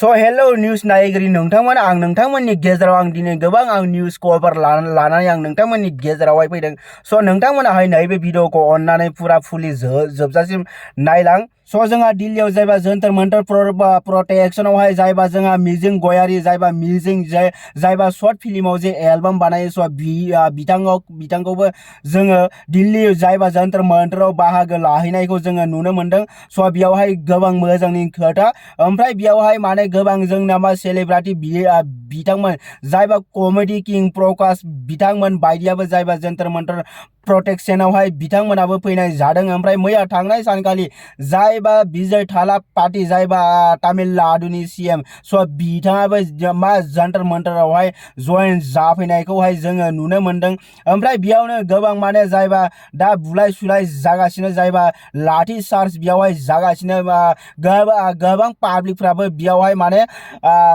So hello news naigri nongtangman ang nongtangmanni गेजेराव आं दिनै गोबां आं न्यूज खबर लानानै आं नोंथांमोननि गेजेरावहाय फैदों। So नोंथांमोनाहाय नैबे भिडिअखौ अन्नानै पुरा फुलि जोबजासिम नायलां। So जोंहा दिल्लीयाव जायबा जन्तर मंतर प्रोटेक्शनावहाय जायबा जोंहा मिजिं गयारी जायबा मिजिं जायबा शर्ट फिल्माव जे एलबाम बानायो। So बिथांखौबो जोङो दिल्ली जायबा जन्तर मंतराव बाहागो लाहैनायखौ जोङो नुनो मोनदों। So बेयावहाय गोबां मोजांनि खोथा ओमफ्राय बेयावहाय माने गोबां जोंना मा सेलिब्रिटि बिथांमोन जायबा कमेडि किं प्रकाश बिथांमोन बायदियाबो जायबा जन्तर मंतर प्रोटेक्शनावहाय बिथांमोनाबो फैनाय जादों। ओमफ्राय मैया थांनाय सानखालि जायबा विजय थाला पार्टी जायबा तामिलनाडुनि सीएम स बिथाङाबो मा जन्तर मंतरावहाय जयेन जाफैनायखौहाय जोङो नुनो मोनदों। ओमफ्राय बेयावनो गोबां माने जायबा दा बुलाय सुलाय जागासिनो जायबा लाठी चार्ज बेयावहाय जागासिनो गोबां पाब्लिकफ्राबो बेयावहाय माने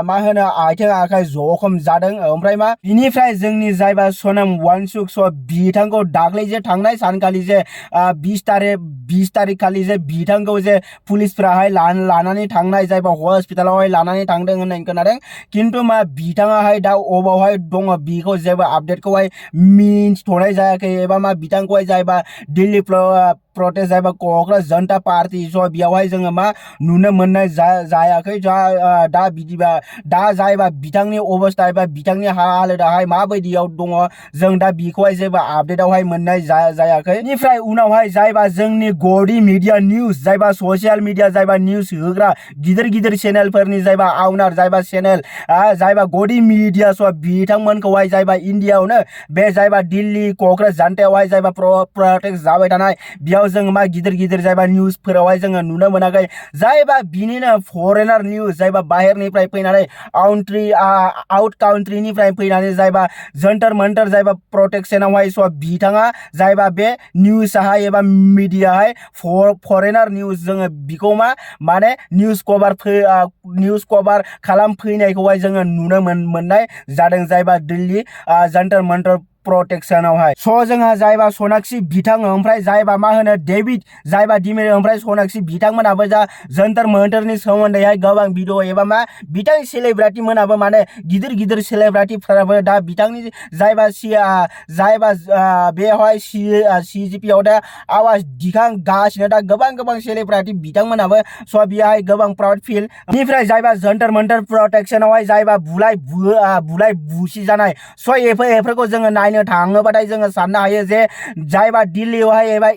मा होनो आथिं आखाइ जखम जादों। ओमफ्राय मा बिनिफ्राय जोंनि जायबा सनम वांचुक स बिथांखौ दाख्लै जे थांनाय सानखालि जे 20 तारिख खालि जे बिथांखौ जे पुलिसफ्राहाय लानानै थांनाय जायबा हस्पिटालावहाय लानानै थांदों होननाय खोनादों। खिन्थु मा बिथाङाहाय दा अबावहाय दङ बेखौ जेबो आपडेटखौहाय मिन्थिथ'नाय जायाखै एबा मा बिथांखौहाय जायबा दिल्ली प्रोटेस्ट जायबा क'क्राझार जनता पार्टी स बेयावहाय जोङो मा नुनो मोननाय जायाखै। दा बिदिबा दा जायबा बिथांनि अबस्था एबा बिथांनि हालोदाहाय माबायदियाव दङ जों दा बेखौहाय जेबो आपडेटआवहाय मोननाय जायाखै। बेनिफ्राय उनावहाय जायबा जोंनि गदि मिडिया निउज जायबा ससियेल मिडिया जायबा निउज होग्रा गिदिर चेनेलफोरनि जायबा आउनार जायबा चेनेल जायबा गदि मिडिया स बिथांमोनखौहाय जायबा इन्डियाआवनो बे जायबा दिल्ली क'क्राझार जानथायावहाय जायबा प्रोटेस्ट जाबाय थानाय बेयाव जों मा गिदिर जायबा निउजफोरावहाय जोङो नुनो मोनाखै। जायबा बिनिनो फरेनार निउज जायबा बाहेरनिफ्राय फैनानै आउट काउन्ट्रिनिफ्राय फैनानै जायबा जन्तर मंतर जायबा प्रोटेक्शनावहाय स बिथाङा जायबा बे निउजआहाय एबा मिडियाहाय फरेनार निउज जोङो बिखौ माने निउज कभार खालामफैनायखौहाय जोङो नुनो मोननाय जादों जायबा दिल्ली जन्तर मंतर प्रोटेक्शनावहाय। स जोंहा जायबा सनाक्षी बिथां ओमफ्राय जायबा मा होनो डेभिड जायबा दिमेर ओमफ्राय सनाक्षी बिथांमोनाबो जा जन्तर मंतरनि सोमोन्दैहाय गोबां भिडिअ एबा मा बिथां सेलिब्रिटि मोनाबो माने गिदिर सेलिब्रिटिफोराबो दा बिथांनि जायबा बेवहाय CGPआव दा आवाज दिखांगासिनो दा गोबां सेलिब्रिटि बिथांमोनाबो स बेहाय गोबां प्राउड फिल। बेनिफ्राय जायबा जन्तर मंतर प्रोटेक्शनावहाय जायबा बुलाय बुसि जानाय स एफोरखौ जोङो नायनो थाङोबाथाय जोङो साननो हायो जे जायबा दिल्लीयावहाय एबा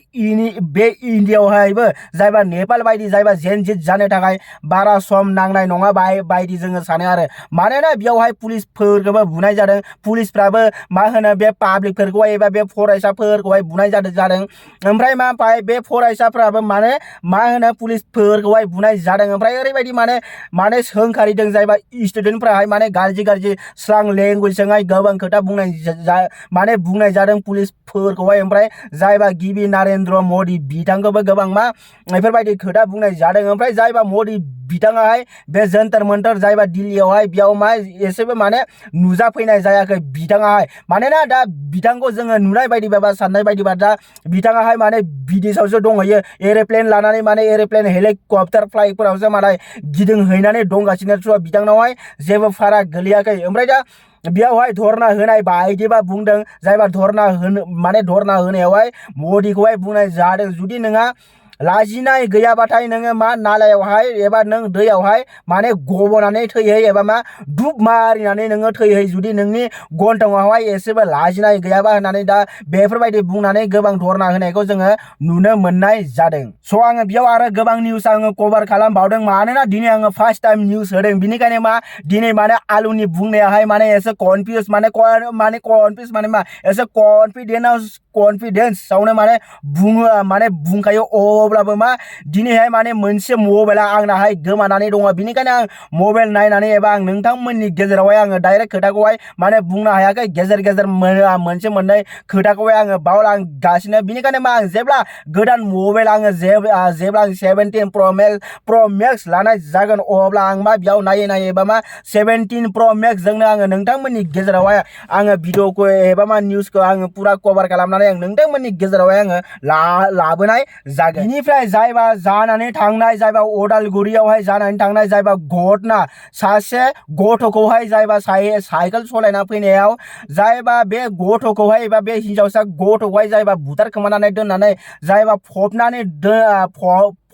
बे इन्डियायावहायबो जायबा नेपाल बायदि जायबा जेनजित जानो थाखाय बारा सम नांनाय नङा बायदि जोङो सानो आरो। मानोना बेयावहाय पुलिसफोरखौबो बुनाय जादों। पुलिसफ्राबो मा होनो बे पाब्लिकफोरखौहाय एबा बे फरायसाफोरखौहाय बुनाय जादों। ओमफ्राय बे फरायसाफ्राबो माने मा होनो पुलिसफोरखौहाय बुनाय जादों। ओमफ्राय ओरैबायदि माने सोंखारिदों जायबा स्टुडेन्टफ्राहाय माने गाज्रि स्लां लेंगुवेजजोंहाय गोबां खोथा बुंनाय जादों पुलिसफोरखौहाय। ओमफ्राय जायबा गिबि नरेन्द्र मदि बिथांखौबो गोबां बेफोरबायदि खोथा बुंनाय जादों। ओमफ्राय जायबा मदि बिथाङाहाय बे जन्तर मंतर जायबा दिल्लीयावहाय बेयाव एसेबो माने नुजाफैनाय जायाखै बिथाङाहाय। मानोना दा बिथांखौ जोङो नुनाय बायदिबा साननाय बायदिबा दा बिथाङाहाय माने बिदेशआवसो दंहैयो एर'प्लेन लानानै माने एर'प्लेन हेलिकप्टार फ्लाइटफोरावसो माने गिदिंहैनानै दंगासिनो। बिथांनावहाय जेबो फाराग गोलैयाखै। ओमफ्राय दा बेयावहाय धरना होनाय बायदिबा बुंदों जायबा धरना होनायावहाय मदिखौहाय बुंनाय जादों जुदि नोंहा लाजिनाय गैयाबाथाय नोङो नालायावहाय एबा नों दैयावहाय माने गबनानै थैहै एबा डुब मारिनानै नोङो थैहै जुदि नोंनि गन्थंआवहाय एसेबो लाजिनाय गैयाबा होननानै दा बेफोरबायदि बुंनानै गोबां धरना होनायखौ जोङो नुनो मोननाय जादों। स आङो बेयाव आरो गोबां निउज आङो कभार खालामबावदों मानोना दिनै आङो फार्स्ट टाइम निउज होदों। बिनिखायनो दिनै माने आलुनि बुंनायाहाय माने एसे कनफिउज एसे कनफिडेन्सआवनो माने बुंखायो। अब्लाबो दिनैहाय माने मोनसे मबाइला आंनाहाय गोमानानै दङ। बिनिखायनो आं मबाइल नायनानै एबा आं नोंथांमोननि गेजेरावहाय आङो डाइरेक्ट खोथाखौहाय माने बुंनो हायाखै। गेजेर मोनसे मोननै खोथाखौहाय आङो बावलांगासिनो। बिनिखायनो आं जेब्ला गोदान मबाइल आङो जेब्ला आं 17 प्र मेक्स लानाय जागोन अब्ला आं बेयाव नायै एबा 17 प्र मेक्स जोंनो आङो नोंथांमोननि गेजेरावहाय आङो भिडिअखौ एबा निउजखौ आङो पुरा कभार खालामनानै आं नोंथांमोननि गेजेरावहाय आङो लाबोनाय जागोन। बिनिफ्राय जायबा जानानै थांनाय जायबा अदालगुरियावहाय जानानै थांनाय जायबा घटना सासे गथ'खौहाय जायबा साइकेल सलायना फैनायाव जायबा बे गथ'खौहाय एबा बे हिनजावसा गथ'खौहाय जायबा बुथारखोमानानै दोननानै जायबा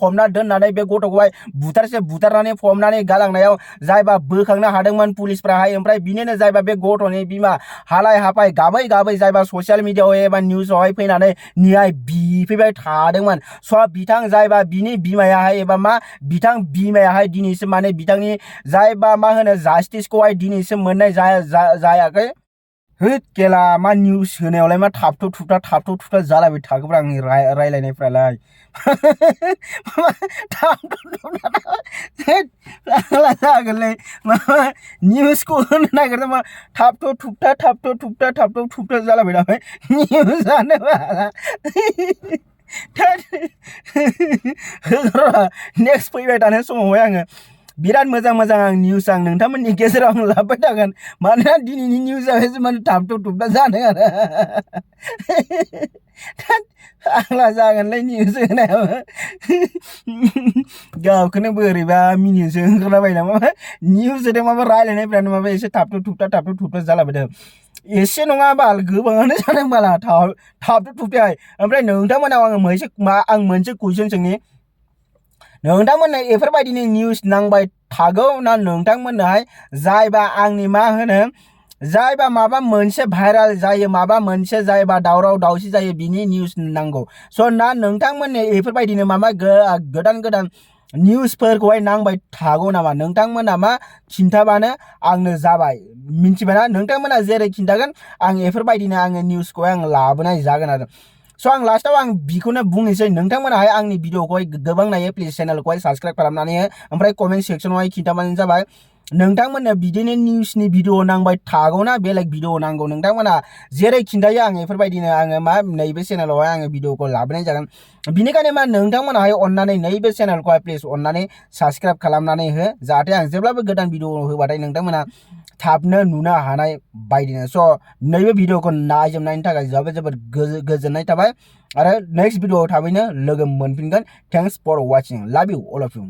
फबना दोननानै बे गथ'खौहाय बुथारनानै फबनानै गालांनायाव जायबा बोखांनो हादोंमोन पुलिसफ्राहाय ओमफ्राय बिनिनो जायबा बे गथ'नि बिमा हालाय हाफाय गाबै गाबै जायबा ससियेल मिडियायाव एबा निउसावहाय फैनानै न्याय बिफैबाय थादोंमोन स' बिथां जायबा बिनि बिमायाहाय एबा मा बिथां बिमायाहाय दिनैसिम माने बिथांनि जायबा मा होनो जास्टिसखौहाय दिनैसिम मोननाय जायाखै होद केला मा निउस होनायावलाय मा थाबथ' थुबथा जालायबाय थागोब्रा आंनि रायलायनायफ्रालाय जागोनलै माबा निउसखौ होनो नागिरदों मा थाबथ' थुबथा जालायबाय थाबाय निउसानो नेक्स्ट फैबाय थानाय समावहाय आङो बिराद मोजां आं निउस आं नोंथांमोननि गेजेराव आं लाबोबाय थागोन मानोना दिनैनि निउसआवहाय माने थाबथ' जादों आरो आंला जागोनलै निउस होनायाबो गावखौनो बोरैबा मिनिनोसो ओंखारलाबाय नामा निउस होदों माबा रायलायनायफ्रानो माबा एसे थाबथ' थुबथा जालाबायदों एसे नङा बाल गोबाङानो जादों बाला थाबथ' थुबथाय ओमफ्राय नोंथांमोनाव आं मोनसे कुइसन सोंनि नोंथांमोननो बेफोरबायदिनो निउस नांबाय थागौ ना नोंथांमोननोहाय जायबा आंनि मा होनो जायबा माबा मोनसे भाइराल जायो माबा मोनसे जायबा दावराव दावसि जायो बिनि निउस नांगौ स' ना नोंथांमोननो बेफोरबायदिनो माबा गोदान निउसफोरखौहाय नांबाय थागौ नामा नोंथांमोना मा खिन्थाबानो आंनो जाबाय मिन्थिबायना नोंथांमोना जेरै खिन्थागोन आं बेफोरबायदिनो आङो निउसखौहाय आं लाबोनाय जागोन आरो स' आं लास्टाव आं बिखौनो बुंनोसै नोंथांमोनाहाय आंनि भिडिअखौहाय गोबां नायो प्लिज चेनेलखौहाय साबस्क्राइब खालामनानै हो ओमफ्राय कमेन्ट सेक्सनावहाय खिन्थाबानो जाबाय नोंथांमोननो बिदिनो निउसनि भिडिअ नांबाय थागौ ना बेलेग भिडिअ नांगौ नोंथांमोना जेरै खिन्थायो आं बेफोरबायदिनो आङो मा नैबे चेनेलावहाय आङो भिडिअखौ लाबोनाय जागोन बिनिखायनो मा नोंथांमोनाहाय अननानै नैबे चेनेलखौहाय प्लिज अननानै साबस्क्राइब खालामनानै हो जाहाथे आं जेब्लाबो गोदान भिडिअ होबाथाय नोंथांमोना थाबनो नुनो हानाय बायदिनो स' नैबे भिडिअखौ नायजोबनायनि थाखाय जोबोद गोजोननाय थाबाय आरो नेक्स्ट भिडिअआव थाबैनो लोगो मोनफिनगोन थेंक्स फर वाचिं लाभ इउ अल अफ इउ